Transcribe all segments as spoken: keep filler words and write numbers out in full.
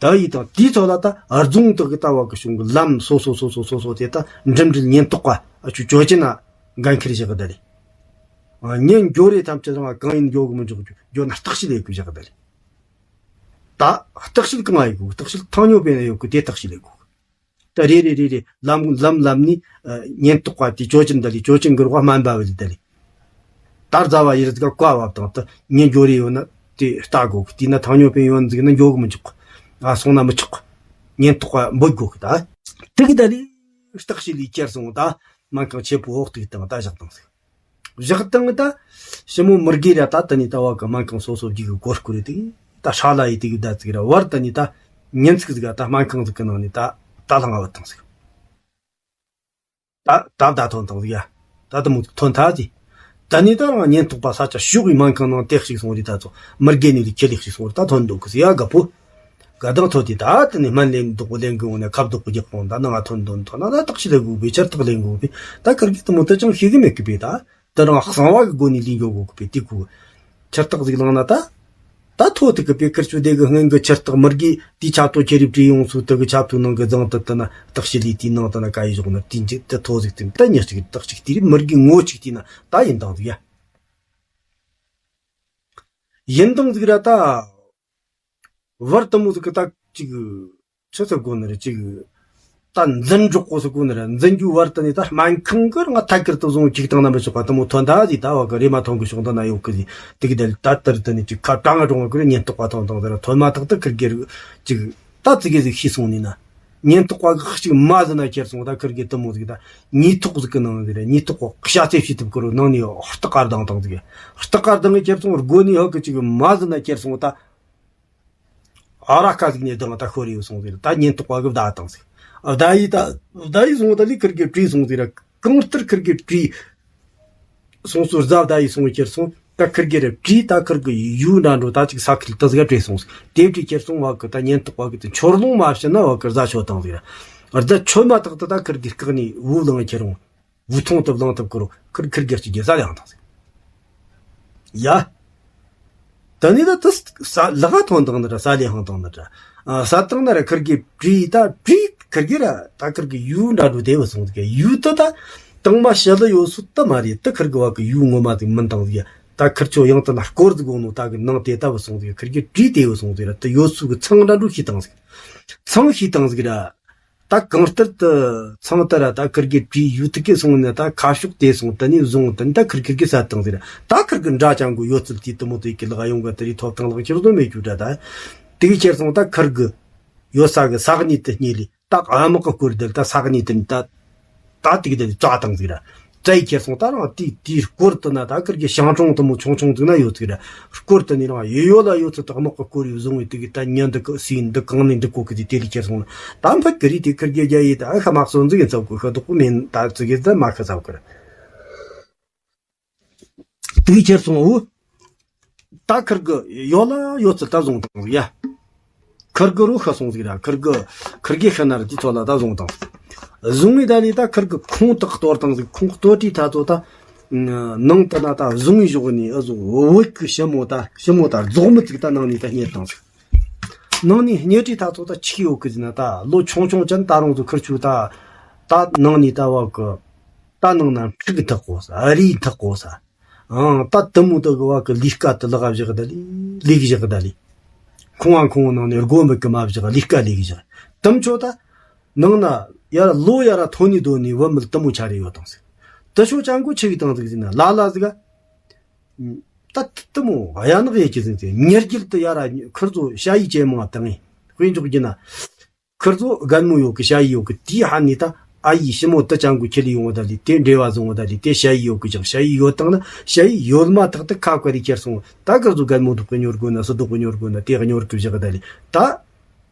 ཨ་ཡི་དང་དེའི་ཚོ་ལ་ད་རྫོང་དག་གི་ལྟ་བ་གི་གཞུང་གི་ལམ་སོ་སོ་སོ་སོ་སོ་སོ་དེ་ད་འགྲིམ་འགྲུལ་ཉེན་རྟོག་པ་ཨ་ཆུ་ཅོ་ཅི་ན་འགན་འཁུར་བཞག་གི་ད་རེད། ཉེན་འགྱོ་རེ་ཐམས་ཅད་རང་གང་ཡིན་འགྱོ་གི་མི་འཇོག་རྒྱུ་འགྱོ་ན་བརྟག་དཔྱད་ལས་དགོས་བཞག་གི་ད་རེད། ད་བརྟག་དཔྱད་གང་ཡིན་དགོས། བརྟག་དཔྱད་ཐང་ཉོ་པས་ན་ཡོད་གི་དེ་བརྟག་དཔྱད་ལས་དགོས། ད་རེ་རེ་རེ་རེ་ལམ་ལམ་ལམ་ནས་ཉེན་རྟོག་པ་དེ་ཅོ་ཅི་ན་ད་ལི་ཅོ་ཅི་ན་གི་རོགས་སྨན་པ་བ་ལི་ད་ལི། ད་རྫ་བ་ཡིར་ཟིག་ག་བཀའ་བབ་དང་ད་ཉེན་འགྱོ་རེ་ཡོད་ན་དེ་ལྟ་དགོ་གི། དེ་ན་ཐང་ཉོ་པས་ཡོད་ཟིག་ན་འགྱོ་གི་མི་འཇུག་གི། ཨ་སོང་ན་མི་ཆོག་གི། ཉེན་རྟོག་པ་འབོད་དགོ་གི་ད། དེ་གི་ད་ལི་བརྟག་དཔྱད་ལས་ཁྱེར་སོང་ད་སྨན་ཁང་ཆེ་པོ་འོག་ཏུ་དང་ད་བཞག་དང་ཟིག། བཞག་དང་ད་ཞི་མོ་མི་དགེ་ར་ད་ད་ནི་ད་བ་གི་སྨན་ཁང་སོ་སོ་བརྒྱུད་གི་སྒོར་སྐུ་རེ་དེ་ད་ཧྲ་ལ་ཡི་དེ་གི་ད་ཙིག་ར་བར་ད་ནི་ད་ཉིན་ཚིག་ཟིག་ད་སྨན་ཁང་ཟིག་གི་ནང་ནི་ད་ད་ལྷང་ང་བ་དང་ཟིག། ད་ད་ད་ཐོན་དང་ཟིག་ཡ། ད་ད་མོ་ཐོན་ཐ་ཟིག། ད་ནི་ད་རང་ཉེན་རྟོག་པ་ས་ཆ་ཤུག་གི་སྨན་ཁང་ནང་དེ་ཞིག་སོང་རི་ད་ཚོ་མི་དགེ་ནི་རི་ཁྱེད་ལེགས་ཞིག་སོང་རི་ད་ཐོན་འདུག་གི་ཟིག་ཡ་དགའ་པོ། དགའ་དང་ཐོ་དེ་ད་ད་ནི་སྨན་ལེན་འདུག་གོ་ལེན་གི་འོང་ན་ཁབ་འདུག་གོ་རྒྱག་གོང་ད་ནང་ང་ཐོན་འདོན་ཐོན་ན་ད་བརྟག་ཞིབ་ལས་དགོས་པའི་ཆར་ཐག་ལེན་དགོས་པའི་ད་ཁར་གི་ད་མོ་ད་ཅང་ཤེས་གི་མེད་གི་པའི་ད། ད་རང་གསང་བ་གི་སྒོ་ནས་ལས་འགྱོ་དགོས་གི་པའི་དེ་གོ། ཆར་ཐག་ཟིག་ལངས་ན་ད། ད་ཐོ་ཐུག་གི་པའི་ཁར་ཆུ་དེ་གི་སྔོན་གི་ཆར་ཐག་མི་དགེ་དེའི་ཆབ་ཐོ་ཁྱེར་རིབ་བྲིས་ཡོང་ཚུལ་དེ་གི་ཆབ་ཐོ་ནང་གི་རྫང་དུ་དུ་ན་བརྟག་ཞིབ་ལས་དེའི་ནང་དུ་ན་ཀ་ཡི་ཞོག་ན་དེ་འཇིག་ད་ཐོ་ཟིག་དེ་ད་ཉེར་གཅིག་བརྟག་ཞིབ་དེ་རིབ་མི་དགེ་ངོ་གཅིག་དེ་ན་ད་ཡིན་དང་ཟིག་ཡ། ཡིན་དང་ཟིག་ར་ད། བར་དུ་མོ་ཟིག་གི་ད་ཅིག་ཆི་ཟེར་དགོ་ནི་རེད་ཅིག་ད་འཛིན་འཇོག་གོ་ཟེར་དགོ་ནི་རེད། འཛིན་རྒྱུ་བར་དུ་ནི་ད་སྨན་ཁང་གི་རང་ཐད་ཀར་དུ་བཟུང་ཅིག་བཏང་ན་མི་ཆོག་པ་དུ་མོ་ཐོན་ད་ཟིག་ད་བ་གི་རེ་མ་ཐོན་གི་ཤོག་འདི་ན་ཡོད་གི་ཟིག་དེ་གི་དེ་ད་ལྟར་དུ་ནི་ཅིག་ཁ་གྲང་ང་གྲོང་གི་ཉེན་རྟོག་པ་ཐོན་དང་ཟེར་ཐོན་མ་ཐག་ཏུ་ཁིར་གེ་རུ་ཅིག་ད་ཙི་གེ་ཟིག་ཤི་སོང་ནི་ན་ཉེན་རྟོག་པ་གི་ཅིག་མ་ཟིན་ན་ཁྱེར་སོང་ད་ཁིར་གེ་དུ་མོ་ཟིག་ད་ཉེན་རྟོག་ཟིག་གི་ནང་ཟིག་རེད། ཉེན་རྟོག་པ་ཤ་ཚེ་ཤི་ཐུབ་གི་རུ་ནང་ནི་ལྟག་ཀར་དང་དང་ཟིག་ལྟག་ཀར་དང་གི་ཁྱེར་སོང་སྒོ་ནི་ཧ་གི་ཅིག་མ་ཟིན་ན་ཁྱེར་སོང་ད། ཨ་ར་ཁ་ཟིག་ནས་དང་ད་ཤོར་ཡོད་སོང་ཟིག་ར་ད་ཉེན་རྟོག་པ་གི་བདའ་བཏང་ཟིག། བདའ་ཡི་ད་བདའ་ཡི་སོང་ད་ལི་ཁིར་གེ་བྲིས་སོང་ཟིག་ར་གང་ལྟར་ཁིར་གེ་བྲིས་སོང་སོ་རྫ་བདའ་ཡི་སོང་ཁྱེར་སོང་ད་ཁིར་གེ་ར་བྲིས་ད་ཁིར་གེ་ཡུ་འདྲ་འགྲོ་ད་ཅིག་ས་ཁིལ་ད་ཟིག་བྲིས་སོང་ཟིག་དེ་བྲིས་ཁྱེར་སོང་བ་གི་ད་ཉེན་རྟོག་པ་གི་ད་འཆོར་ལོང་མ་བྱས་ན་བ་གི་རྫ་ཆོད་བཏང་ཟིག་ར་རྫ་ཆོད་མ་ཐག་ཏུ་ད་ཁིར་གེ་སྐག་ནས་བུ་ལང་ཁྱེར་འོང་། བུ་ཐོང་དུ་བླངས་ཐུབ་ཁུར་ཁུར་ཁུར་རྒྱག་ཅིག་རྒྱལ་ས་ལས་ཧང་དང་ཟེར། ཡ། ད་ནི་ད་དུ་ས་ལག་ཐོང་དང་ནི་ར་ས་ལས་ཧང་དང་ནི་ར། ས་དང་ནི་ར་ཁུར་གི་བྲིས་ད་བྲིས་ཁུར་གི་ར་ད་ཁུར་གི་ཡུ་འདྲ་འགྲོ་དེ་བུ་སོང་ཟིག་ཡུ་ད་ད་དང་མ་ཤ་ལ་ཡོད་སུ་ད་མ་རེད་ད་ཁུར་གི་བ་གི་ཡུ་ངོ་མ་ཟིག་མིན་དང་ཟིག་ད་ཁུར་ཆོ་ཡང་ད་ན་སྐོར་ཟིག་འོང་ནོ་ད་གི་ནང་དེ་ད་བུ་སོང་ཟིག་ཁུར་གི་བྲིས་དེ་བུ་སོང་ཟིག་ར་ད་ཡོད་སུ་གི་ཚང་འདྲ་འགྲོ་ཤི་དང་ཟིག་ཚང་ཤི་དང་ཟིག་ར། ད་གང་ལྟར་དུ་ཚང་ལྟར་ད་ཁིར་གི་བྲིས་ཡུལ་དུ་སྐྱེས་སོང་ནས་ད་ཁ་ཕྱོགས་དེ་སོང་དུ་ནས་བཟུང་དུ་ནས་ད་ཁིར་ཁིར་གི་ས་དང་ཟེར་ད་ཁིར་གི་འདྲ་ཅང་གོ་ཡོད་ཚུལ་དེ་དུ་མོ་དེ་གི་ལག་ཡོང་གི་དེ་རི་ཐོབ་ཐང་ལག་ཁྱེར་བཟོ་མེད་རྒྱུ་འདྲ་ད་དེ་གི་ཁྱེར་སོང་ད་ཁིར་གི་ཡོད་ས་གི་ས་གནས་དུ་སྙེ་ལི་ད་དམག་གི་སྐོར་དེ་ད་ས་གནས་དུ་ནས་ད། ད་ཏིག་དེ་རྩ་དང་ཟིག་ར། རྩ་ཡི་ཁྱེར་སོང་ད་རང་དེ་དེའི་སྐོར་དུ་ན་ད་ཁིར་གི་ཤང་གྲོང་དུ་མོ་ཆུང་ཆུང་ཟིག་ན་ཡོད་ཟིག་ར། སྐོར་དུ་ནི་རང་ཡོད་ཡོད་ལ་ཡོད་ཚུལ་དག་དམག་གི་སྐོར་ཡོད་བཟུང་བའི་དེ་གི་ད་ཉན་འདི་གི་སྲིད་འདི་གང་ནས་འདི་གོ་གི་དེ་དེ་ལས་ཁྱེར་སོང་ད་འཕུར་གི་རི་དེ་ཁིར་གི་རྒྱ་ཡི་ད་ཨ་ཤ་མག་སོན་ཟིག་ཡིན་ཚབ་གི་ཤ་དོག་པོ་མིན་ད་ཙི་གི་ད་མ་ཤ་ཚབ་གི་ར། དེ་ཁྱེར་སོང་འུ། ད་ཁིར་གི་ཡོད་ལ་ཡོད་ཚུལ་ད་བཟུང་དང་ཟིག་ཡ། ཁིར་གི་རུ་ཤི་སོང་ཟིག་ར་ཁིར་གི་ཁིར་གི་ཤི་ན་ར་དེ་ཚོ་ལ་ད་བཟུང་དང་། བཟུང་བའི་ད་ལི་ད་ཁིར་གི་ཁོང་དག་གཏོར་དང་ཟིག་ཁོང་གཏོར་དུས་ད་ཚོ་ད། ནང་དུ་ན་ད་བཟུང་བའི་ཞོག་ནི་ཨ་ཟུག་བོད་གི་ཞི་མོ་ད་ཞི་མོ་ད་རྫོགས་མི་ཚིག་ད་ནང་ནས་ད་རྙེད་དང་ཟིག། ནང་ནས་རྙེད་དུས་ད་ཚོ་ད་ཆིག་ཡོད་གི་ཟིན་ན་ད་ལོ་ཆུང་ཆུང་ཅན་ད་རུང་ཚོ་ཁིར་ཆུ་ད། ད་ནང་ནས་ད་བ་གི། ད་ནང་ན་ཁྲིག་ཐག་གོ་ས་རི་ཐག་གོ་ས། ཨང་ད་དུ་མོ་དུ་གི་བ་གི་ལས་ཀ་དུ་ལག་བཞག་ད་ལི་ལས་བཞག་ད་ལི། ཁོང་བ་ཁོང་ནང་ནས་སྒོ་མི་གི་མ་བཞག་ལས་ཀ་ལས་བཞག་དུམ་ཆོ་ད། ནང་ན་ཡར་ལོ་ཡར་ཐོན་ནི་དོ་ནི་བུ་མི་དུ་མོ་ཆ་རེ་ཡོད་དང་ཟིག་དུ་ཆོ་ཅང་གོ་ཆི་གི་དང་ཟིག་ཟིན་ན་ལ་ལ་ཟིག་ག་ད་དུ་མོ་གཡའ་ནག་ཡེ་ཀྱི་ཟིག་ཟིག་ཉེར་རྒྱུད་དུ་ཡར་ཁུར་ཚོ་ཤ་ཡི་ཅེ་མོ་དང་ངི་དཔེ་འཇོག་རྒྱུ་ན། ཁིར་ཚོ་རྒན་མོ་ཡོད་གི་ཞ་ཡི་ཡོད་གི་དེའི་ཧ་ནི་ད་ཨ་ཡི་ཞི་མོ་དུ་ཅང་གི་ཁྱི་ལི་ཡོང་བ་ད་ལི་དེ་འབྲེལ་བ་བཟུང་བ་ད་ལི་དེ་ཞ་ཡི་ཡོད་གི་ཅང་ཞ་ཡི་ཡོད་དང་ན་ཞ་ཡི་ཡོད་མ་ཐག་ཏུ་ཁ་བཀའ་རི་ཁྱེར་སོང་ད་ཁིར་ཚོ་རྒན་མོ་འདུག་གི་ཉོར་དགོས་ན་སུ་འདུག་གི་ཉོར་དགོས་ན་དེ་ཉོར་གི་བཞག་ད་ལི་ད་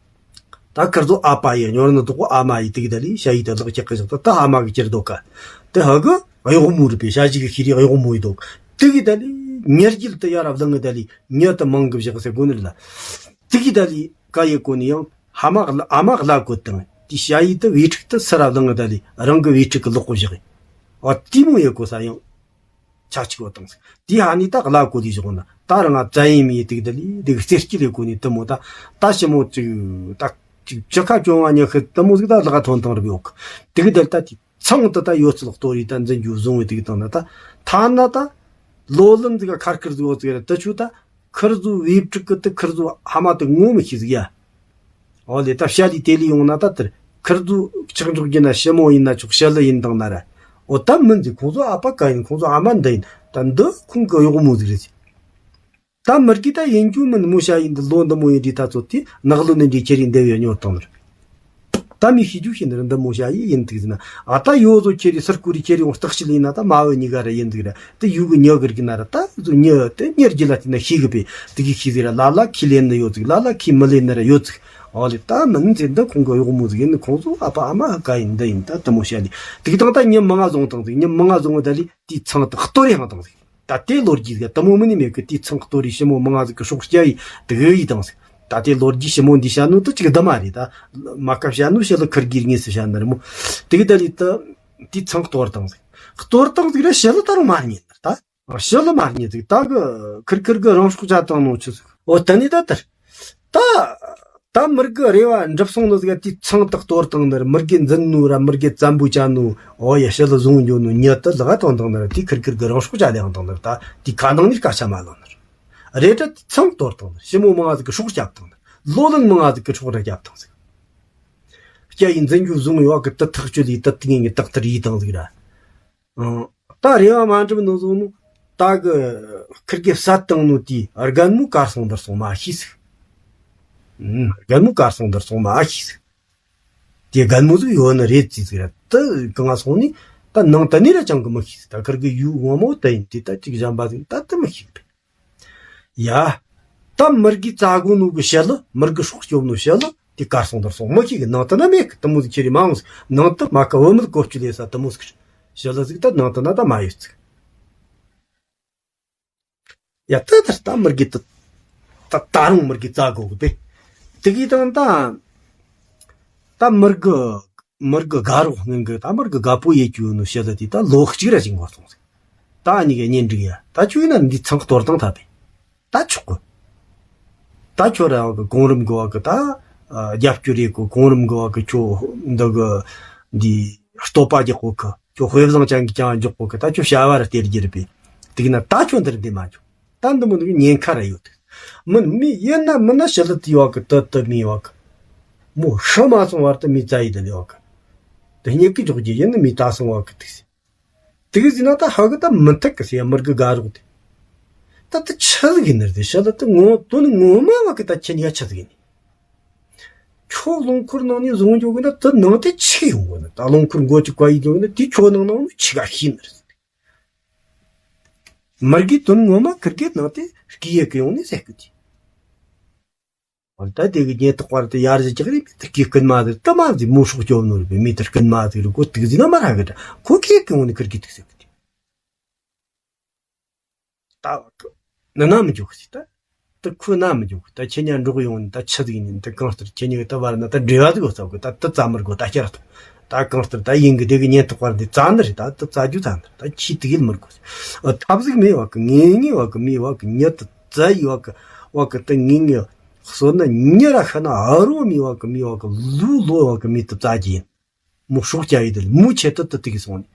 ད་ཁིར་ཚོ་ཨ་ཕ་ཡི་ཉོར་ན་འདུག་གོ་ཨ་མ་ཡི་དེ་གི་ད་ལི་ཞ་ཡི་ད་ལག་ཁྱེར་གི་བཞག་ད་ད་ཨ་མ་གི་ཁྱེར་འདུག་ག་དེ་ཧ་གི་གཡོག་མོ་རི་པའི་ཞ་ཡི་གི་ཁྱི་རི་གཡོག་མོ་ཡི་འདུག་དེ་གི་ད་ལི་ཉེར་རྒྱུད་དུ་ཡར་བླངས་གི་ད་ལི་ཉེ་དུ་མང་གི་བཞག་ཟེར་དགོས་ནི་ལ་དེ་གི་ད་ལི་ཀ་ཡེ་གོ་ནི་ཡང་། ཧ་མ་ཨ་མ་གླ་གོ་དང་དེ་ཞ་ཡི་དུ་བེ་ཕྲུག་དུ་སི་ར་ལང་གི་ད་ལི་རང་གི་བེ་ཕྲུག་གི་ལོག་གོ་བཞག་གི། ཨ་ཏི་མོ་ཡེ་གོ་ས་ཡང་ ཆ་གཅིག་བོ་དང་ཟིག། དེའི་ཧ་ནི་ད་གླ་གོ་དེ་བཞག་ན་ད་རང་ང་བཙན་ཡིན་མི་དུག་དེ་ལི་དུག་རྩེ་སྐྱིད་ལས་གོ་ནི་དུ་མོ་ད་ད་ཞི་མོ་ཅིག་ད་ཅིག་ཅི་ཁ་ཅོ་བ་ཉི་ཤུ་དུ་མོ་ཟིག་ད་ལག་ཐོན་ཐང་རུ་ཡོད་གི། དུག་དེ་ད་དེ་ཚང་དུ་ད་ཡོད་ཚུལ་གཏོར་ཡི་ད་འཛིན་རྒྱུ་བཟུང་བའི་དུག་དང་ན་ད་ཐ་ན་ད་ལོ་ལོན་ཟིག་ཁར་ཁར་ཟིག་བོ་ཟིག་ར་ད་ཆུ་ད་ཁུར་ཟུ་བེ་ཕྲུག་གི་དུ་ཁུར་ཟུ་ཧ་མ་དུ་ངོ་མི་ཤེས་ཟིག་ཡ། འོ་ལེ་ད་བཤད་ལི་དེ་ལི་ཡོང་ན་ད་དེར་ཁིར་ཚོ་ཆག་འཇོག་རྒྱུ་ན་ཞི་མོ་ཡིན་ན་ཆོག་ཞི་ལི་ཡིན་དང་ན་ར། འོ་ད་མིན་ཟིག་ཁོང་ཚོ་ཨ་ཕ་ག་ཡིན་ཁོང་ཚོ་ཨ་མ་འདི་ཡིན་ད་འདི་ཁོང་གི་གཡོག་མོ་ཟིག་རེད་ཟེར། ད་མི་རྒྱུ་ད་ཡིན་རྒྱུ་མིན་མོ་ཤ་ཡིན་འདི་ལོ་འདི་མོ་ཡིན་འདི་ད་ཚོ་དེ་ནག་ལོ་ནི་འདི་ཁྱེར་ཡིན་འདི་ཡོད་ཉོར་དང་ན་ར། ད་མི་ཤི་རྒྱུ་ཤི་ན་ར་འདི་མོ་ཤ་ཡི་ཡིན་ཟིག་ཟེར་ན་ཨ་ད་ཡོ་ཟོ་ཁྱེར་ཡི་སར་ཀུ་རི་ཁྱེར་ཡོང་སྟག་ཤི་ལི་ཡིན་ན་ད་མ་བོ་གཉིས་ཀ་ར་ཡིན་ཟིག་ར། དེ་ཡུ་གི་ཉག་གི་རྒྱུ་ན་ར་ད་ཟོ་ཉག་དེ་ཉེར་རྒྱུ་ལ་དེ་ན་ཤེས་གི་པས་དེ་གི་ཤེས་ཟིག་ར་ལ་ལ་ཁི་ལེན་ནི་ཡོད་ཟིག་ལ་ལ་ཁི་མི་ལེན་ནི་ར་ཡོད་ཟིག། ཨོ་ལེ་ད་མིན་ཚེ་འདི་ཁོང་གི་གཡོག་མོ་ཟིག་ཡིན་ནི་ཁོང་ཚོ་ཨ་ཕ་ཨ་མ་ཧ་ག་ཡིན་འདི་ཡིན་ད་དུ་མོ་བཤད་ལི་དེ་གི་དང་ད་ཉི་མ་ང་བཟུང་དང་ཟིག་ཉི་མ་ང་བཟུང་ད་ལི་དེའི་ཚང་དུ་གཏོར་ཡང་དང་ཟིག། ད་དེ་ལོ་རྒྱུས་ཟིག་དུ་མོ་མི་ནི་མེད་གི་དེའི་ཚང་གཏོར་རི་ཞི་མོ་མི་ང་ཟིག་གི་སྲོག་སྐྱ་ཡི་དེ་གི་ཡི་དང་ཟིག། ད་དེ་ལོ་རྒྱུས་ཞི་མོ་འདི་བཤད་ནོ་དུ་ཅིག་བདུ་མ་རེད་ད། མ་ཀ་བཤད་ནོ་ཞི་ལི་ཁུར་གིར་ངེས་སུ་བཤད་ནི་རེད་མོ། དེ་གི་ད་ལི་ད་དེའི་ཚང་གཏོར་དང་ཟིག། གཏོར་དང་ཟིག་ར་ཞི་ལི་ད་རུང་མ་རྙེད་ནི་ད། ཞི་ལི་མ་རྙེད་ཟིག་ད་གི་ཁིར་ཁིར་གི་རང་སྲོག་བཅད་བཏང་ནོ་ཆི་ཟིག། འོ་ད་ནི་ད་དར། ད་ད་མི་རྒི་རེ་བ་འགྲུབ་སོང་ནོ་ཟིག་དེའི་ཚང་དག་གཏོར་བཏང་ནི་ར་མི་རྒི་འཛིན་ནོ་ར་མི་རྒི་བཙན་པོ་བཅད་ནོ། འོ་ཡ་ཞི་ལི་བཟུང་འགྱོ་ནོ་ཉི་ད་ལག་ཐོན་བཏང་ནི་ར་དེའི་ཁིར་ཁིར་གི་རང་སྲོག་བཅད་ལེ་ཡང་བཏང་ནི་ར་ད་དེའི་ཁ་ནང་ནས་སྐད་ཆ་མ་ལོན་ནི་ར། རེ་ད་དེའི་ཚང་གཏོར་བཏང་ནི་ར་ཞི་མོ་མི་ང་ཟིག་གི་སྲོག་བཅད་བཏང་ནི་ར་ལོ་ལོན་མི་ང་ཟིག་གི་སྲོག་ར་བཅད་བཏང་ཟིག། སྐྱ་ཡི་འཛིན་རྒྱུ་བཟུང་ཡོད་གི་དུ་ཐག་གཅོད་ལི་དུ་དེ་ངེས་ངེས་དག་ཐེར་ཡི་དང་ཟིག་ར། ཨང་། ད་རེ་བ་མ་འགྲུབ་ནོ་བཟུང་ནོ། ད་གི་ཁིར་གི་བསད་བཏང་ནོ་དེ་རྒན་མོ་གར་སོང་འདིར་སོང་མ་ཤེས་ཟིག། ཨང་། རྒན་མོ་གར་སོང་འདིར་སོང་མ་ཤེས་ཟིག། དེ་རྒན་མོ་ཟིག་ཡོད་ནི་རེད་ཟེར་ཟིག་ར་དུ་གང་ང་སོང་ནི་ད་ནང་དུ་ནི་ར་ཅང་གི་མི་ཤེས་ཟིག། ད་ཁིར་གི་ཡུལ་ངོ་མོ་དུ་ཡིན་དེ་ད་ཅིག་གཞན་པ་ཟིག་ད་དུ་མི་ཤེས་གི། ཡ། ད་མི་རྒི་རྩ་དགོ་ནོ་གི་ཞི་ལི་མི་རྒི་སྲོག་སྐྱོབ་ནོ་ཞི་ལི་དེ་གར་སོང་འདིར་སོང་མི་ཤེས་གི། ནང་དུ་ན་མེད་གི་དུ་མོ་ཟིག་ཁྱེར་རི་མ་འོང་ཟིག། ནང་དུ་མ་ཀ་བུ་མོ་གོ་ཆུ་ལས་ས་དུ་མོ་ཟིག་ཞི་ལི་ཟིག་ད་ནང་དུ་ན་ད་མ་ཡོད་ཟིག། ཡ་ད་ད་ད་མི་རྒི་ད་ད་ད་རུང་མི་རྒི་རྩ་དགོ་གི་པས། དེ་གི་དང་ད་ད་མི་རྒི་མི་རྒི་དགའ་རོགས་སྔོན་གི་ད་མི་རྒི་དགའ་པོ་ཡེ་གྱུ་ནོ་ཞི་ལི་དེ་ད་ལོ་གཅིག་ར་ཅིག་འགོར་སོང་ཟིག། ད་ཨ་ནི་གི་གཉེན་སྒྲིག་ཡ་ད་ཁྱོད་ཡིན་ན་འདི་ཚང་གཏོར་བཏང་ཐལ་པས། ད་ཆོག་གི། ད་ཁྱོད་ར་བ་གི་གོང་རིམ་གི་བ་གི་ད་རྒྱབ་སྐྱོར་རེད་གོ། གོང་རིམ་གི་བ་གི་ཁྱོད་འདི་གི་འདི་སྟོབས་པ་རྒྱག་གོ་གི། ཁྱོད་དཔེ་བཟང་ཅན་གི་ཅང་འཇོག་གོ་གི། ད་ཁྱོད་བྱ་བ་ར་སྟེར་རྒྱུ་རེད་པས། དེ་གི་ན་ད་ཁྱོད་འདིར་འདི་མ་འཇོག། ད་འདི་མོ་འདི་གི་ཉེན་ཁ་ར་ཡོད། མིན་མི་ཡིན་ན་མིན་ན་ཞི་ལི་དེའི་བ་གི་དུ་དུ་མི་བ་གི་མོ་ཧྲི་མ་སོང་བར་དུ་མི་རྩ་ཡི་དུ་ལི་བ་གི་དུ་སྙེག་གི་འཇོག་རྒྱུ་ཡིན་ནི་མི་ད་སོང་བ་གི་དུ་སི། དེ་གི་ཟིན་ན་ད་ཧ་གི་ད་མི་ཐུག་གི་ཟེར་ཡ་མི་རྒི་དགའ་རོགས་དེ། ད་དེ་ཆི་ཟིག་ཡིན་ནི་རེད་ཞི་ལི་དེ་ངོ་དོན་ངོ་མ་བ་གི་ད་ཁྱེད་གཉིས་ཆི་ཟིག་ཡིན་ནི། ཁྱོད་རླངས་འཁོར་ནང་ནས་བཟུང་འཇོག་གི་ན་དེ་ནང་དེ་ཆི་ཡོང་གོ་ནི། ད་རླངས་འཁོར་མགོ་གཅིག་བཀའ་ཡིས་འཇོག་གི་ན་དེ་ཁྱོད་ནང་ནང་ནས་ཆི་ག་ཤི་ནི་རེད། མི་རྒི་དོན་ངོ་མ་ཁིར་གི་ནང་དེ་སྐྱི་ཡེ་གི་ཡོང་ནི་ཟེར་གི་དེ། འོ་ད་དེ་གི་ཉེན་རྟོག་པ་རེད་དེ་ཡར་ཞིག་ཅིག་རེད་མི་དེ་སྐྱེ་ཀུན་མ་ཟེར་དུ་མ་ཟེར་མོ་སྲོག་སྐྱོབ་ནོ་རེད་པས་མི་དེར་ཀུན་མ་ཟེར་རེད་གོ་དེ་གི་ཟིན་ན་མ་ར་གི་ད་ཁོ་ཁེ་ཀི་འོང་ནི་ཁིར་གི་དུག་ཟེར་གི་དེ། ད་ནི་ན་མི་འཇོག་གི་ད་དུ་ཁོ་ན་མི་འཇོག་གི་ད་ཁྱེད་ཉ་འགྲོག་ཡོང་ནི་ད་ཆི་ཟིག་ནི་ད་གང་ལྟར་ཁྱེད་ཉི་གི་ད་བར་ན་ད་འབྲེལ་བ་ཟིག་ཡོད་ཚ་གི་ད་དུ་རྩ་མི་དགོ་ད་ཁྱེར་ཐོག་ད་གང་ལྟར་ད་ཡིན་གི་དེ་གི་ཉེན་རྟོག་པ་འདི་རྩ་ནི་རེད་ད་དུ་རྩ་རྒྱུ་ཚ་ནི་ད་ཁྱི་དུ་གིལ་མི་དགོ་ཐབས་ཟིག་མེད་བ་གི་ངེས་ངེས་བ་གི་མེད་བ་གི་ཉི་དུ་རྩ་ཡི་བ་གི་བ་གི་ད་ངེས་ངེས། གསོལ་ན་མྱི་ར་ཤི་ན་ཨ་རོ་མི་བ་གི་མི་བ་གི་ལུ་ལོ་བ་གི་མི་དུ་རྩ་གྱིན། མོ་སྲོག་སྐྱ་ཡི་དུ་མོ་ཆེ་དུ་དུ་ཏིག་སོང་ནི།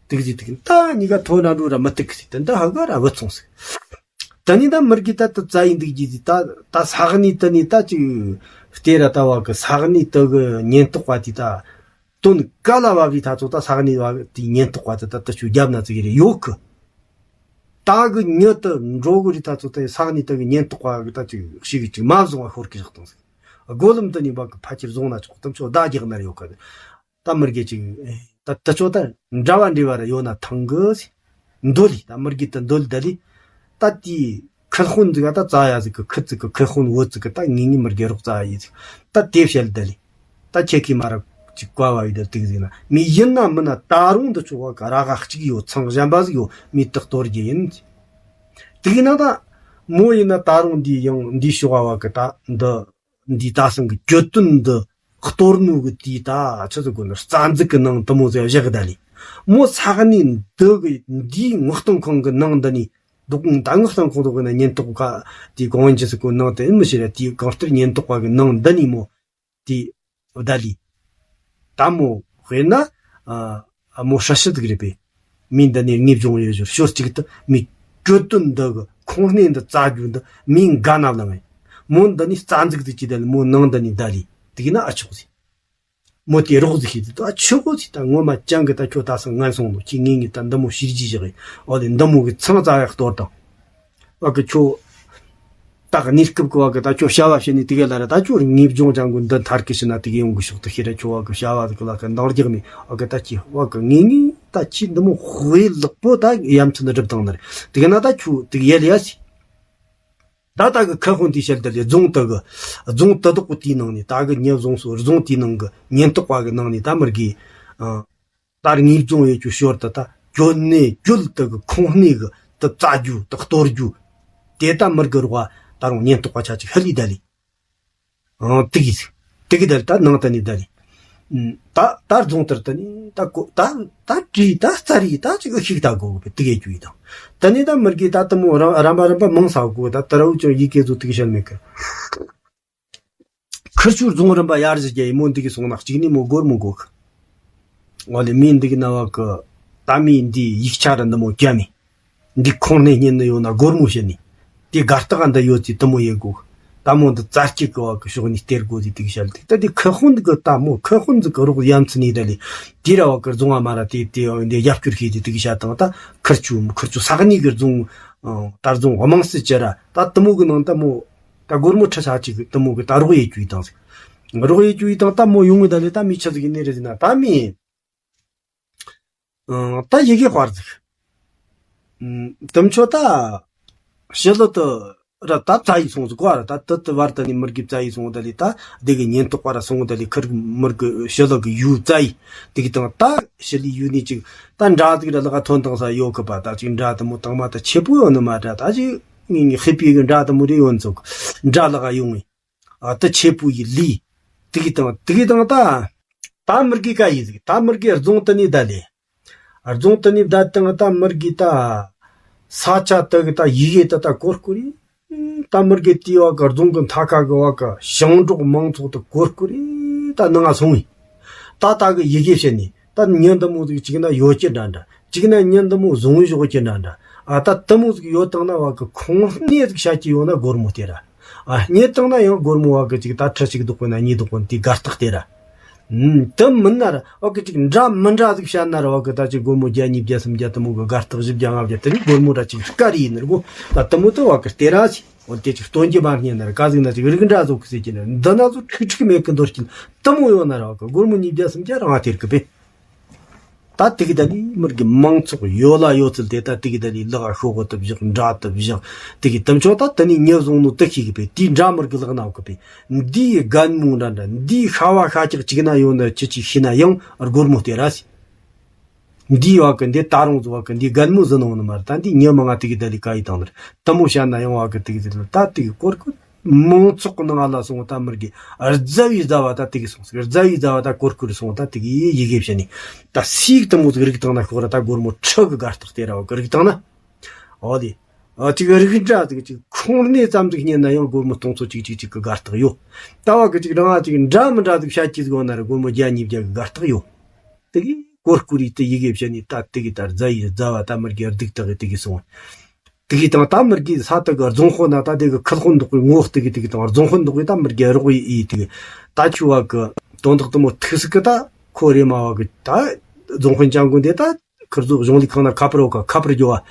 ཏིག་ཟི་ཏིག་ད་ཉི་ག་ཐོ་ན་འགྲོ་ར་མི་ཏིག་སི་དུ་འདི་ཧ་ག་ར་བུད་སོང་སི། ད་ནི་ད་མི་རྒི་ད་དུ་རྩ་ཡི་འདུག་གྱི་ཟི་ད་ད་ས་ག་ནི་དུ་ནི་ད་ཅིག་ལྟེ་ར་ད་བ་གི་ས་ག་ནི་དུ་གི་ཉེན་རྟོག་པ་དི་ད། དོན་ག་ལ་བབ་རི་ཐ་ཚོ་ད་ས་ག་ནི་བ་དི་ཉེན་རྟོག་པ་དུ་ད་དུ་ཆུ་རྒྱབ་ན་ཙི་གི་རེ་ཡོད་གི། ད་གི་ཉི་དུ་འགྲོ་གི་རི་ཐ་ཚོ་ད་ས་ག་ནི་དུ་གི་ཉེན་རྟོག་པ་གི་ད་ཅིག་ཤི་གི་ཅིག་མ་བཟུང་བ་ཤོར་གི་བཞག་དང་ཟིག། སྒོ་ལམ་དུ་ནི་བ་གི་ཕ་ཁྱེར་བཟུང་ན་ཆོག་དམ་ཆོ་ད་རྒྱག་ན་རེ་ཡོད་གི། ད་མི་རྒྱ་ཅིག་ད་ད་ཆོ་ད་འདྲ་བ་འདྲ་བ་ར་ཡོད་ན་ཐང་གི་ཟིག། འདོད་ལི་ད་མི་རྒྱ་ད་འདོད་ལི་ད་ལི། ད་དེ་ཁུལ་དཔོན་ཟིག་ད་རྩ་ཡ་ཟིག་གི་ཁུལ་ཟིག་གི་ཁུལ་དཔོན་བོད་ཟིག་གི་ད་ངེས་ངེས་མི་རྒྱ་རོགས་རྩ་ཡ་ཡི་ཟིག། ད་དེ་བཤད་ད་ལི། ད་ཁྱེད་ཀྱིས་མ་ར་ཅིག་བཀའ་བ་ཡི་ད་ཏིག་ཟིག་ན་མི་ཡིན་ན་མིན་ན་ད་རུང་འདི་ཆོ་བ་ག་ར་ག་གཅིག་ཡོད་ཚང་གཞན་པ་ཟིག་ཡོད་མི་དག་གཏོར་རྒྱུ་ཡིན། ཏིག་ན་ད་མོ་ཡིན་ན་ད་རུང་འདི་ཡང་འདི་ཤོག་བ་བ་གི་ད་འདི་འདི་ད་སང་གི་གྱོད་དོན་འདི་གཏོར་ནུ་གི་དེ་ད་ཆི་ཟིག་གོ་ན་རྩ་འཛུགས་གི་ནང་དུ་མོ་ཟིག་བཞག་གི་ད་ལི། མོ་ས་གནས་འདི་གི་འདིའི་མངགས་གཏོང་ཁང་གི་ནང་འདི་ནས། འདུག་ད་མངགས་གཏོང་ཁང་འདི་གི་ན་ཉེན་རྟོག་པ་དེའི་གོང་བོན་ཅི་ཟིག་གོ་ནང་དུ་ཨེ་མི་ཤེས་ར། དེའི་གང་ལྟར་ཉེན་རྟོག་པ་གི་ནང་འདི་ནས་མོ་དེ་བདའ་ལི། ད་མོ་དཔེར་ན་ཨ་མོ་ཧྲ་ཤི་འདུག་རེད་པས། མི་འདི་ནས་ངེས་སྦྱོང་ཡོད་ཞོར་ཞོར་གཅིག་ཏུ་མི་གྲོས་དོན་འདི་གི་ཁོང་སྣེ་འདི་རྩ་རྒྱུ་འདི་མི་འགའ་ན་ལ་ངེས། མོ་འདི་ནས་རྩ་འཛུགས་འདི་ཅི་བདའ་ལི། མོ་ནང་འདི་ནས་བདའ་ལི། དེ་གི་ན་ཨ་ཆོག་ཟིག་མོ་དེ་རོགས་ཟིག་ཤེས་དུས་ད་ཆོག་གོ་ཟིག་ད་ངོ་མ་ཅང་གི་ད་ཁྱོད་ད་སང་ངན་སོང་ནོ་ཁྱི་ངེས་ངེས་ད་འདི་མོ་ཤེས་རྒྱུ་བཞག་གི། འོ་ལེ་འདི་མོ་གི་ཚང་རྩ་ཡག་གཏོར་དང་། བ་གི་ཁྱོད་ད་གི་གནས་སྐབས་གི་བ་གི་ད་ཁྱོད་བྱ་བ་བྱེད་ནི་དེ་ག་ལ་ར། ད་ཁྱོད་ངེས་སྦྱོང་ཅང་གི་འདི་མཐར་གི་ཕྱི་ན་དེ་ག་ཡོང་གི་ཤོག་ཏུ་ཤེས་ར། ཁྱོད་བ་གི་བྱ་བ་གི་ལ་གི་འདང་རྒྱག་མི་བ་གི་ད་ཁྱི་བ་གི་ངེས་ངེས་ད་ཁྱི་འདི་མོ་དཔེ་ལེགས་པོ་ད་ཡ་མཚན་སྒྲུབ་དང་ནི་རེད། དེ་ག་ན་ད་ཁྱོད་དེ་ག་ཡལ་ཡ་ཟིག་ད་ལྟ་གི་ཁ་ཧོན་དེ་བཤད་དེ་ལས་རྫོང་དུ་གི་རྫོང་དུ་དོག་གི་དེའི་ནང་ནས། ད་གི་ཉེ་རྫོང་སོ་རྫོང་དེའི་ནང་གི་ཉེན་རྟོག་པ་གི་ནང་ནས་ད་མི་དགེ་ཨ་ད་ངེས་སྦྱོང་ཡོད་རྒྱུ་ཞོར་དུ་ད་གྱོད་ནས་གྱོད་དུ་གི་ཁོང་སྣེ་གི་དུ་རྩ་རྒྱུ་དུ་གཏོར་རྒྱུ་དེ་ད་མི་དགེ་རོགས་ད་རུང་ཉེན་རྟོག་པ་ཆ་ཅིག་ཧ་ལི་ད་ལི། ཨང་དེ་གི་དེ་གི་དེ་ད་ནང་ད་ནི་ད་ནི། ཨུམ། ད་ད་རྫོང་དེར་ད་ནི་ད་གོ་ད་ད་བྲིས་ད་རྩ་རིས་ད་ཅིག་ཤིག་ད་གོ་གི་དེ་གི་ཅུ་ཡི་དང་། ད་ནི་ད་མི་དགེ་ད་དུ་མོ་ར་རམ་པ་རམ་པ་མང་ས་གོ་ད་ད་ར་འུ་ཅང་ཡི་གེ་ཚོ་དེ་གི་བཤད་མེད་གི། ཁིར་ཆུ་རྫོང་རིམ་པ་ཡར་ཞིག་རྒྱ་ཡི་མོ་འདི་གི་སོང་ན་གཅིག་ནི་མོ་སྒོར་མོ་གོ་གི། ང་ལས་མི་འདི་གི་ན་བ་གི་ད་མི་འདི་ཡིག་ཆ་ར་འདི་མོ་རྒྱ་མི། འདི་ཁོང་ནས་ཉན་ནི་ཡོད་ན་སྒོར་མོ་བྱེད་ནི། དེ་དགའ་རྟགས་འདི་ཡོད་ཚེ་དུ་མོ་ཡེ་དགོས། ད་མོ་འདི་རྩ་སྐྱིད་ཀྱི་བ་གི་ཕྱོགས་ནས་སྟེར་དགོས་ཟེར་དེ་གི་བཤད་དེ། ད་དེ་ཁ་ཧོན་གི་ད་མོ་ཁ་ཧོན་གི་རོགས་ཡ་མཚན་ནི་ད་ལི། དེ་ར་བ་གི་རྫོང་བ་མ་ར་དེ་དེ་འདི་རྒྱབ་སྐྱོར་ཤེས་དེ་དེ་གི་བཤད་དང་། ད་ཁིར་ཆུ་ཁིར་ཆུ་ས་གནས་གི་རྫོང་ད་རྫོང་དམངས་སྲིད་ཅི་ར་ད་དུ་མོ་གི་ནང་ད་མོ་ད་སྒོར་མོ་ཁྲི་ས་གཅིག་གི་དུ་མོ་གི་ད་རོགས་ཡེ་ཅུ་ཡི་དང་ཟིག་རོགས་ཡེ་ཅུ་ཡི་དང་ད་མོ་ཡོང་གི་ད་ལི། ད་མི་ཆ་ཟིག་གི་ནི་རེད་ཟིན་ན་ད་མི། ཨང་ད་ཡི་གེ་དཔར་ཟིག་ཨང་དུམ་ཆོ་ད་ཕྱི་ལོ་དུ་ར་ད་བཙའ་ཡི་སོང་ཟིག་གོ་ར། ད་དུ་དུ་བར་དུ་ནི་མི་དགེ་བཙའ་ཡི་སོང་ད་ལི། ད་དེ་གི་ཉེན་རྟོག་པ་ར་སོང་ད་ལི། ཁིར་མི་དགེ་ཕྱི་ལོ་གི་ཡུལ་བཙའ་ཡི་དེ་གི་དང་ད་ཕྱི་ལི་ཡུལ་ནི་ཅིག་ད་འདྲ་ཟིག་ར་ལ་ག་ཐོན་དང་ས་ཡོད་གི་པ། ད་ཅིག་འདྲ་དུ་མོ་དང་མ་ད་ཆེ་པོ་ཡོད་ནི་མ་འདྲ། ད་ཅིག་ངེས་ངེས་ཧེ་པི་གི་འདྲ་དུ་མོ་རེ་ཡོད་ཚོག་འདྲ་ལ་ག་ཡོང་ངེས། ཨ་ཏི་ཆེ་པོ་ཡི་ལི། དེ་གི་དང་དེ་གི་དང་ད། ད་མི་དགེ་ཀ་ཡི་ཟིག་ད་མི་དགེ་རྫོང་དུ་ནི་ད་ལེ། རྫོང་དུ་ནི་ད་དང་ད་མི་དགེ་ད། ས་ཆ་དུ་གི་ད་ཡི་གེ་ད་ད་གོར་གོར་ཡི། ད་མི་དགེ་དེ་བ་གི་རྫོང་གི་མཐའ་ཁ་གི་བ་གི་ཞིང་འབྲོག་མང་ཚོགས་ད་གོར་གོར་ཡི་ད་ནང་ང་སོང་ཡི། ད་ད་གི་ཡི་གེ་བཤད་ནི་ད་ཉིན་འདི་མོ་ཟིག་ཅིག་ན་ཡོད་ཀྱི་འདྲ་འདྲ། ཅིག་ན་ཉིན་འདི་མོ་བཟུང་བཞག་ཀྱི་འདྲ་འདྲ། ཨ་ད་དུ་མོ་ཟིག་ཡོད་དང་ན་བ་གི་ཁོང་སྣེ་ཟིག་བཤད་ཀྱི་ཡོད་ན་སྒོར་མོ་སྟེར་ར། ཨ་སྙེད་བཏང་ན་ཡང་སྒོར་མོ་བ་གི་ཅིག་ད་ཁྲི་གཅིག་བདག་པོ་ན་གཉིས་བདག་པོ་དེ་དགའ་རྟགས་སྟེར་ར། ཨུམ། དེ་མིན་ན་ར་བ་གི་ཅིག་འདྲ་མི་འདྲ་ཟིག་བཤད་ན་ར་བ་གི་ད་ཅིག་སྒོར་མོ་བརྒྱ་ཉིས་བརྒྱ་སུམ་བརྒྱ་དེ་མོ་གི་དགའ་རྟགས་བཞི་བརྒྱ་ལྔ་བརྒྱ་དེ་རིགས་སྒོར་མོ་ར་ཅིག་དཀའ་རེ་ཡིན་ནི་རེད་གོ། ད་དེ་མོ་དེ་བ་གི་སྟེར་ར་ཟིག་འོ་དེ་ཅིག་སྟོན་གྱི་མ་རྙེད་ན་ར་ག་ཟིག་ན་ཅིག་རིགས་འདྲ་བཟོ་གི་ཟེར་གྱི་ནི་འདི་ན་ཚོ་ཁྲིག་ཁྲིག་མེད་གི་འདོར་གྱིན་དེ་མོ་ཡོད་ན་ར་བ་གི་སྒོར་མོ་ཉིས་བརྒྱ་སུམ་བརྒྱ་རང་ང་སྟེར་གི་པས། ད་དེ་གི་ད་ལི་མི་དགེ་མང་ཚོགས་ཡོད་ལ་ཡོད་ཚུལ་དེ་ད་དེ་གི་ད་ལི་ལག་ཤོག་གོ་དུ་བཞག་འདྲ་དུ་བཞག་དེ་གི་དུམ་ཆོ་ད་དེ་ནི་ཉེ་བཟུང་ནོ་དུ་ཤེས་གི་པས། དེའི་འདྲ་མི་དགེ་ལག་ན་གི་པས། འདིའི་རྒན་མོ་འདྲ་འདྲ་འདིའི་ཤ་བ་ཤ་ཅག་ཅིག་ན་ཡོད་ན་ཅི་ཅིག་ཤེས་ན་ཡང་སྒོར་མོ་སྟེར་ར་སི། འདིའི་བ་གི་འདི་ད་རུང་ཟོ་བ་གི་འདིའི་རྒན་མོ་ཟི་ནོ་ནི་མ་རེད། ད་འདི་ཉི་མ་ང་དེ་གི་ད་ལི་ཀ་ཡི་དང་ནི་རེད། དུ་མོ་བཤད་ན་ཡང་བ་གི་དེ་གི་ཟི་ལ་ད་དེ་གི་སྐོར་གི། མང་ཚོགས་ནང་ལ་སོང་ད་མི་དགེ་རྫ་བའི་རྫ་བ་ད་དེ་གི་སོང་ཟིག་རྫ་བའི་རྫ་བ་ད་གོར་གོར་སོང་ད་དེ་གི་ཡི་གེ་བྱས་ནས་ད་སིག་དུ་མོ་ཟིག་རིག་བཏང་ན་ཤོག་ར། ད་སྒོར་མོ་ཁྲི་གི་དགའ་རྟགས་སྟེར་ར་བ་གི་རིག་བཏང་ན། འོ་དེ། ཨ་ཅིག་རིག་འདྲ་ཟིག་ཅིག་ཁོང་སྣེ་ཙམ་ཟིག་རྙེད་ན་ཡང་སྒོར་མོ་སྟོང་ཚོ་གཅིག་གཅིག་གཅིག་གི་དགའ་རྟགས་ཡོད། ད་བ་གི་ཅིག་རང་ཨ་ཅིག་འདྲ་མི་འདྲ་ཟིག་བཤད་ཀྱི་ཟིག་ཡོད་ན་ར་སྒོར་མོ་བརྒྱ་ཉིས་བརྒྱ་གི་དགའ་རྟགས་ཡོད། དེ་གི་གོར་གོར་ཡི་དེ་ཡི་གེ་བྱས་ནས་ད་དེ་གི་ད་རྫ་ཡི་རྫ་བ་ད་མི་དགེ་སྡུག་དག་གི་དེ་གི་སོང་། དེ་གི་དང་ད་མི་དགེ་ས་དག་གི་རྫོང་དཔོན་ན་ད་དེ་གི་ཁུལ་དཔོན་འདུག་གི་ངོ་བོ་དེ་གི་དེ་གི་དང་རྫོང་དཔོན་འདུག་གི་ད་མི་དགེ་རོགས་ཡི་ཡི་དེ་གི་ད་ཆུ་བ་གི་དོན་དག་དུ་མོ་ཐུག་སི་གི་ད་ཁོ་རེ་མ་བ་གི་ད་རྫོང་དཔོན་ཅང་གུན་དེ་ད་ཁུར་ཟོག་གཞུང་ལས་ཁང་ན་ཁ་པར་བ་ག་ཁ་པར་རྒྱོ་བ་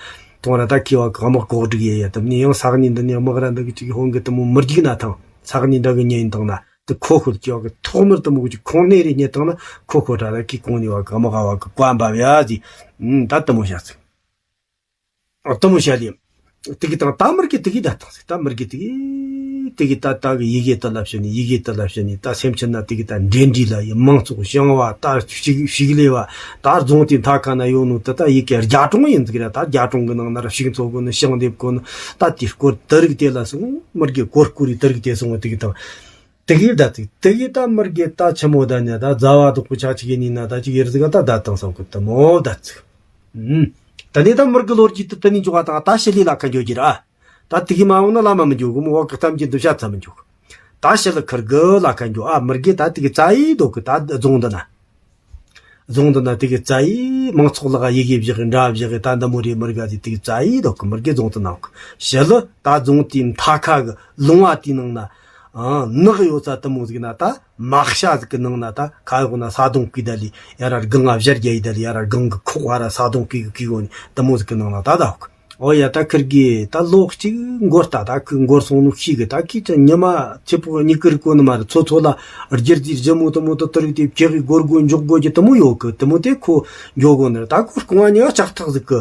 དང་ར་ད་ཁི་བ་གི་དམག་གོག་སྒྲིག་ཡེ་ཡ་དམ་ནི་ཡང་ས་གནས་འདི་ནས་དམག་ར་འདི་གི་ཅིག་ཧོན་གི་དུ་མོ་མི་རྒྱུག་ན་ཐང་ས་གནས་འདི་གི་ཉེ་ཡིན་དང་ན་དུ་ཁོ་ཁོ་ཀྱི་བ་གི་ཐོག་མར་དུ་མོ་གི་ཅིག་ཁོང་ནས་རེ་རྙེད་དང་ན་ཁོ་ཁོ་ར་ད་ཁི་གོང་ནས་བ་གི་དམག་བ་གི་བཀའ་འབབ་ཡ་ཟི་ད་དུ་མོ་བྱ་ཚིག་དུ་མོ་བྱ་ལེ། དེ་གི་དང་ད་མི་དགེ་དེ་གི་ད་དང་ཟིག་ད་མི་དགེ་དེ་གི་དེ་གི་ད་ད་གི་ཡི་གེ་དུ་ལབ་བྱས་ནི་ཡི་གེ་དུ་ལབ་བྱས་ནི་ད་སེམས་ཅན་ན་དེ་གི་ད་འབྲེལ་འདྲིས་ལ་ཡི་མང་ཚོགས་ཞིང་བ་ད་ཕྱུགས་ཕྱུགས་ལས་བ་ད་རྫོང་དེ་མཐའ་ཁ་ན་ཡོད་ནོ་དེ་ད་ཡི་གེ་རྒྱ་གྲོང་ཡིན་ཟིག་ར། ད་རྒྱ་གྲོང་གི་ནང་ན་ར་ཕྱུགས་འཚོ་གོ་ནི་ཞིང་འདེབས་གོ་ནི་ད་དེ་སྐོར་དུ་རིག་དེ་ལ་སོང་མི་དགེ་གོར་གོར་རི་དུ་རིག་དེ་སོང་བ་དེ་གི་ད། དེ་གིས་བསྡད་ཚིག་དེ་གིས་ད་མི་རྒས་ད་ཆི་མོ་ད་ནི་ད་ཟླ་བ་དག་པོ་ཆ་ཆི་གི་ནི་ན་ད་ཅིག་ཡེར་ཟིག་ད་བསྡད་དང་བསམ་གི་དེ་མོ་བསྡད་ཚིག་ཨུམ། ད་ནི་ད་མི་རྒས་ལོ་རྒྱུས་དེ་དེ་ནི་འཇོག་པ་དང་ད་ཞི་ལི་ལ་ཁ་འཇོག་རྒྱུ་ར། ད་དེ་གིས་མ་འོང་ན་བླ་མ་མི་འཇོག་གི་མོ་བ་གི་གཏམ་གྱི་འདུ་བྱ་ཚ་མི་འཇོག་ད་ཞི་ལི་ཁིར་གི་ལ་ཁ་འཇོག་ཨ། མི་རྒས་ད་དེ་གི་རྩ་ཡི་དོ་གི་ད་རྫོང་འདི་ན། རྫོང་འདི་ན་དེ་གི་རྩ་ཡི་མང་ཚོགས་ལག་ཡི་གེ་བཞག་གི་འདྲ་བཞག་གི་ད་འདི་མོ་རེ་མི་རྒས་དེ་དེ་གི་རྩ་ཡི་དོ་གི་མི་རྒས་རྫོང་དུ་ན་གི་ཞི་ལི་ད་རྫོང་དེའི་མཐའ་ཁ་གི་ལུང་བ་དེའི་ནང་ན། ཨ། ནགས་ཡོད་ས་དེ་མོ་ཟིག་ན་ད་མ་ཤ་ཟིག་གི་ནང་ན་ད་ཁ་གཡོག་ན་ས་དོང་གི་ད་ལི་ཡ་ར་སྒང་ང་བཞར་རྒྱ་ཡི་ད་ལི་ཡ་ར་སྒང་གི་ཁོག་བ་ར་ས་དོང་གི་གི་གི་ཡོ་ནི་དེ་མོ་ཟིག་གི་ནང་ན་ད་ད་ཧོག་ཨོ་ཡ། ད་ཁིར་གི་ད་ལོ་གཅིག་འགོར་ད་ད་ཁི་འགོར་སོང་ནོ་ཤི་གི་ད་ཁི་ཅི་ཉི་མ་ཚེ་ཕོ་གཉིས་ཀིར་གོ་ནི་མ་རེད། ཚོ་ཚོ་ལ་རྒྱུ་རྫི་རྒྱུ་མོ་དེ་མོ་དེ་དེ་རིགས་དེ་ཁྱེད་གི་སྒོར་སྒོ་འཇོག་དགོས་ཀྱི་དེ་མོ་ཡོད་གི་དེ་མོ་དེ་ཁོ་འཇོག་དགོས་ནི་རེད། ད་ཁོ་རྐང་བ་གཉིས་ཀ་ལྕགས་ཐག་ཟིག་གི